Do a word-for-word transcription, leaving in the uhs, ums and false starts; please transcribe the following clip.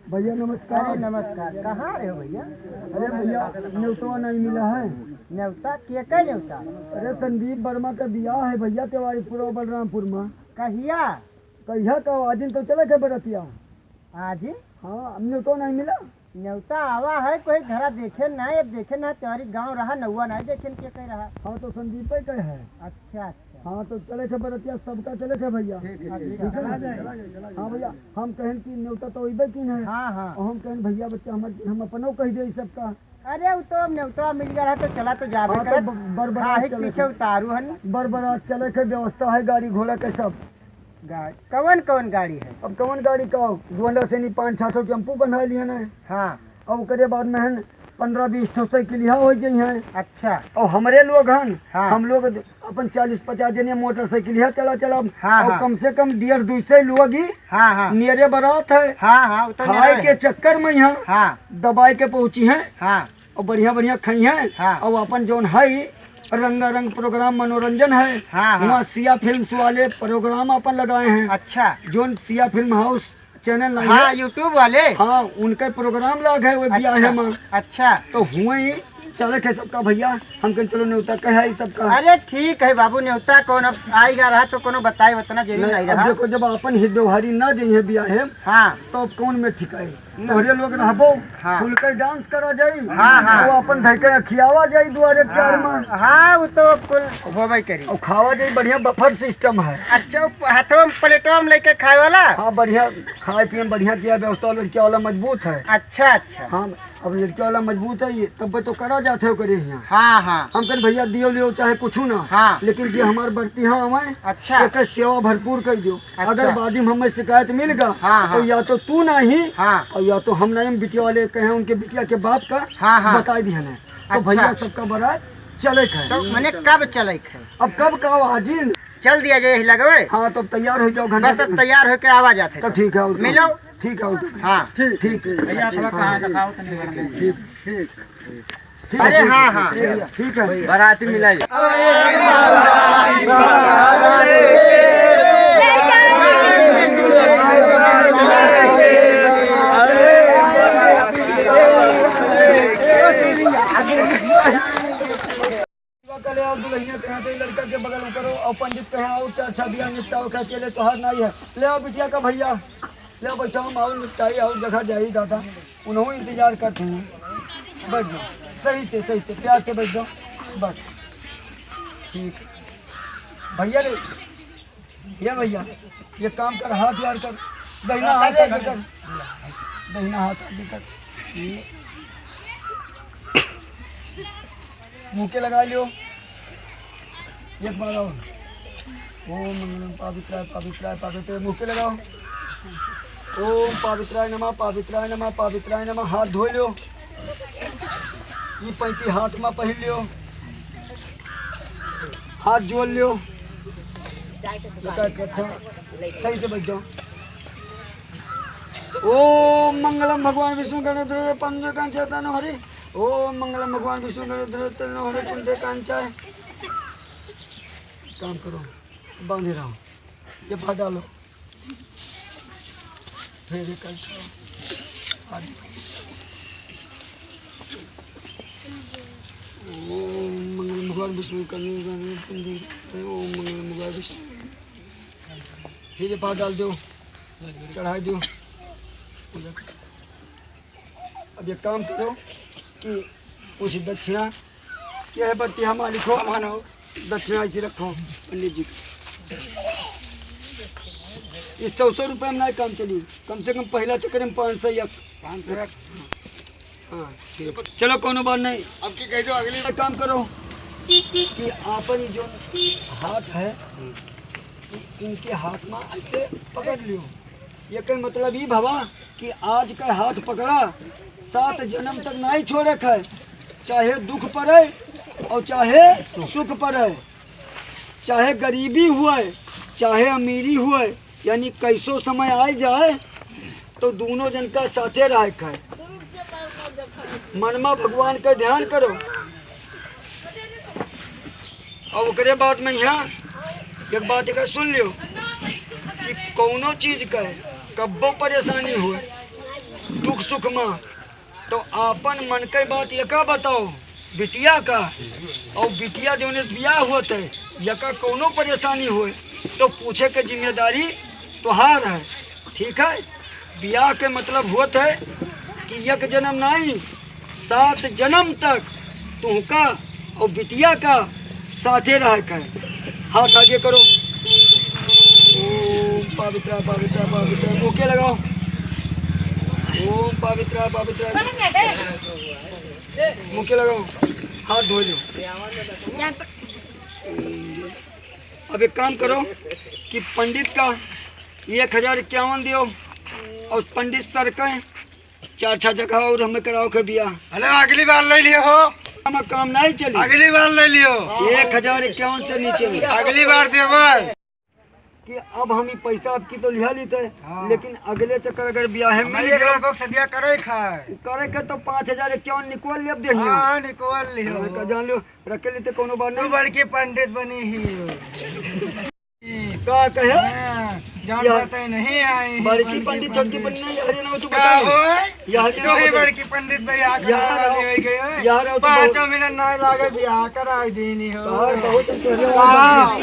भैया नमस्कार। अरे नमस्कार, कहाँ रहे हो भैया? अरे भैया, नेवतवा नहीं मिला है। नेवता? के का नेवता? अरे संदीप वर्मा का बियाह है भैया, तिवारीपुरवा बलरामपुर में। कहिया? कहिया का, आजिन तो चले थे बरतिया। आजिन? हाँ, अब नेवतवा नहीं मिला। नेवता आवा है, कोई घरा देखे ना, अब देखे ना, तिवारी गाँव रहा, नौवा नहीं देखे के कह रहा। हाँ, तो संदीप ही कहे है। अच्छा, अच्छा। हाँ, तो चले थे बरतिया, सबका चले थे भैया। ठीक, ठीक, ठीक। ठीक है ना? हाँ भैया, हम कहन कि नेवता तो अइबे की नहीं। हाँ, हाँ। और हम कहन भैया बच्चा हमार कि हम अपनो कह दे सबका। अरे, वो तो अब नेवता मिल गया है, तो चला तो जाबे हाँ, तो करत। ब-, बरबरात हाँ, ही चले पीछे थे। उतारू हन। बरबरात चले थे, व्यवस्था है गाड़ी घोड़ा के सब। गा-, कवन कवन गाड़ी है? अब कवन गाड़ी का हो? गोंडा से नहीं, पाँच छह ठो टेम्पू बना लिए ना। हाँ। अब ओकरे बाद में है न, पन्द्रह बीस ठो साइकिलिया हो जाई हैं। अच्छा। और हमरे लोग हन, हाँ। हम लोग अपन चालीस पचास जने मोटरसाइकिलिया चला चला। हाँ, और हाँ। कम से कम डेढ़ दो सौ लोग ही हाँ, हाँ। नियरे बरात है। हाँ, हाँ, वो तो खाए नियरे के है। चक्कर में यहाँ हाँ। दबाए के पहुँची हैं। हाँ। और बढ़िया बढ़िया खाई हैं। हाँ। और अपन जौन है रंगारंग प्रोग्राम मनोरंजन है। हाँ, हाँ। वहाँ सिया फिल्म्स वाले प्रोग्राम अपन लगाए हैं। अच्छा। जौन सिया फिल्म हाउस चैनल नहीं हाँ, है? YouTube वाले? हाँ, उनका प्रोग्राम लाग है वो बियाहे अच्छा, में। अच्छा। तो हुए ही चले थे सबका भैया, हम कहें चलो नेवता कहे आई सबका। अरे ठीक है बाबू, नेवता कौन अब आएगा रहा तो कोनो बताए उतना जरूर नहीं, नहीं अब रहा। देखो जब अपन ही देवहारी ना जाइए बियाहे हाँ। तो अब कौन में ठिकाए? हम्म। तोहरे लोग रहबो, हाँ। खुल के डांस करा जाई, हाँ, हाँ। वो अपन धइ के खियावा जाई दुआरे चार हाँ, में। हाँ, वो तो कुल होबे करी। और खावा जाई, बढ़िया बफर सिस्टम है। अच्छा, वो हाथों में प्लेटवा में लेके खाए वाला? हाँ, बढ़िया खाए पिए में बढ़िया किया व्यवस्था, लड़किया वाला मजबूत है। अच्छा, अच्छा। हाँ, अब लड़किया वाला मजबूत है, ये तब तो करा जात है ओकरे यहाँ। हाँ, हाँ। हम कहें भैया दियो लियो चाहे कुछ ना, हाँ। लेकिन जे हमार बरती हाँ हमें अच्छा। एक सेवा भरपूर कर दियो। अच्छा। अगर बाद में हमें शिकायत मिल गा, हाँ, तो हाँ। या तो तू नहीं, हाँ। और या तो हम नहीं, हम बिटिया वाले कहें, उनके बिटिया के बाप का हाँ, हाँ। बताई दिया ना। तो अच्छा। भैया सबका बारात चले क है। तो मने कब चले क है? अब कब का आजिन? चल दिया जाए यही लगवे। हाँ, तो अब तैयार हो जाओ घंटा बस, अब तैयार होके आवा जात है तो तो। ठीक है, और मिलो। ठीक है, और हाँ। ठीक, ठीक, ठीक। भैया, थोड़ा कहाँ दिखाओ तनी। ठीक, ठीक। ठीक। ठीक अरे है, हाँ, हाँ। ठीक है, ठीक है। बाराती मिलाई। कले और दुल्हनिया कहाँ थे, लड़का के बगल में करो और पंडित कहाँ और चार छह बियाह निपटाओ, कह के ले तोहार नाई है। ले आओ बिटिया का भैया, ले आओ बैठो, हम और निपटाई और जगह जाई दादा। उन्हों इंतजार करते हैं। बैठ जाओ, सही से, सही से, प्यार से बैठ जाओ। बस। ठीक। भैया रे, ये भैया, ये काम कर, हाथ यार कर, दहिना हाथ आगे कर, दहिना हाथ आगे कर। मुँह के लगा लियो। एक बार और। ओम मंगलम पावित्राय पावित्राय पावित्राय, मुँह के लगाओ। ओम पावित्राय नमः पावित्राय नमः पावित्राय नमः। हाथ धो लियो। ये पैंती हाथ में पहन लियो। हाथ जोड़ लियो। सही से बैठ जाओ। ओम मंगलम भगवान विष्णु गणेश पंच कांचन हरि। ओम मंगलम भगवान विष्णु गणेश तनो हरे कुंडे कांचाय। काम करो, बांधे रहो, ये भर डालो, फिर ये कंठा। ओम मंगलम भगवान विष्णु गणेश कुंडे। ओम मंगलम भगवान विष्णु। फिर ये भर डाल दो, चढ़ा दो। अब ये काम करो कि कुछ दक्षिणा, क्या है बरतिया मालिक हो, मानो दक्षिणा ऐसे रखो पंडित जी। इस सौ सौ रुपये में नहीं काम चली, कम से कम पहला चक्कर में पाँच सौ एक। पाँच सौ एक। हाँ, ठीक। चलो, कोनो बात नहीं। अब की कह दो, अगली एक काम करो कि आपन जो हाथ है, इनके हाथ में ऐसे पकड़ लियो। ये के मतलब ई भवा कि आज का हाथ पकड़ा, सात जन्म तक नहीं छोड़े के है, चाहे दुख पड़े और चाहे सुख पड़े, चाहे गरीबी हुए, चाहे अमीरी हुए, यानी कैसो समय आ जाए तो दोनों जन का साथे रहे के है। मनमा भगवान का ध्यान करो। और ओकरे बाद में यहाँ एक बात एक सुन लियो कि कौनो चीज का कब्बो परेशानी हो, सुखमा, तो आपन मन के बात यका बताओ, बिटिया का, और बिटिया जौने से बियाह होत है, यका कौनो परेशानी होए, तो पूछे के जिम्मेदारी तोहार है, ठीक है? बियाह के मतलब होत है कि एक जन्म नहीं, सात जन्म तक तुहका और बिटिया का साथे रह के। हाथ आगे करो। ओम पवित्र, पवित्र, पवित्र। मुँह के लगाओ। ओम पवित्र, पवित्र। मुँह के लगाओ। हाथ धो लो। अब एक काम करो कि पंडित का एक हजार इक्यावन दियो और पंडित सर का चार छह जगह और हमें कराओ के बियाह। अरे अगली बार ले लियो हो। हम काम नहीं चली। अगली बार ले लियो। एक हजार इक्यावन से नीचे नहीं। अगली बार देवे। कि अब हम ई पैसा आपकी तो लिहा लेते, हाँ। लेकिन अगले चक्कर अगर बियाह में हमारे मिल एक गया, लड़कों से सदिया करे खाए। करे के तो पाँच हजार इक्यावन निकाल लेब देहिया। हाँ, निकाल लियो। हाँ, का जान लियो, रख के लेते कोनो बात तू नहीं। बड़की पंडित बनी ही। का कहे? हाँ, जान यार, पता ही नहीं आई, बड़की बड़की पंडित, छोटकी पंडित। पंडित नहीं, अरे ना, तू का बता। हो? यार, तू ही बड़की पंडित भैया, यार, करा ले गए। यार, तू पाँचों बहुत मिनट ना लागे, बियाह कराई देनी हो। यार, बहुत हाँ।